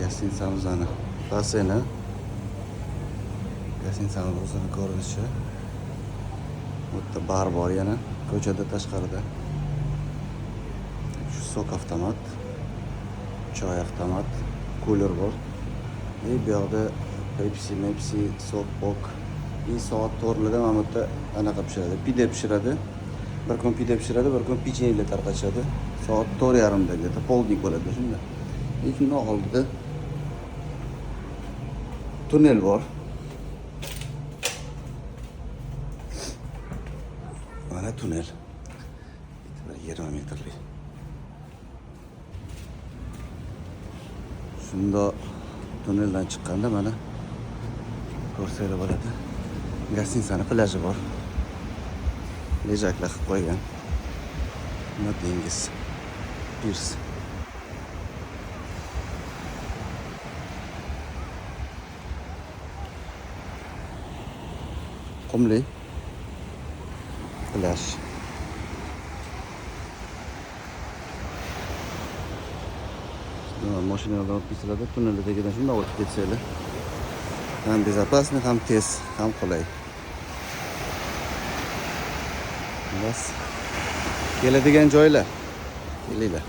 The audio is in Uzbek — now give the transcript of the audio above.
Gostinitsamizni basseyni. Gostinitsamiz o'zini ko'rinishi. Bu yerda bar bor yana ko'chada tashqarida. Shu сок avtomat, choy avtomat, кулер bor. И bu yoqda Pepsi, Mepsi, сок, pok. И soat 4larda mana bu yerda anaqa pishiradi, pide pishiradi. Bir kun pide pishiradi, bir kun pechenyelar tarqatishadi. Soat 4:30da где-то полдник bo'ladi shunda. И shundan oldida tunnel bor. Mana tunnel. Bir 20 metrlik. Shunda tunneldan chiqqanda mana ko'rsanglar bo'ladi. Gostinitsani plaji bor. Лежак lar qilib qo'ygan. Mana dengiz. Pirs. Qumli plyaj. Mashinalardan o'tib ketsalarda tunnelni tagidan shundoq o'tib ketsanglar ham безопасный, ham tez, ham qulay. Bas. Keladigan joylar. Kelinglar.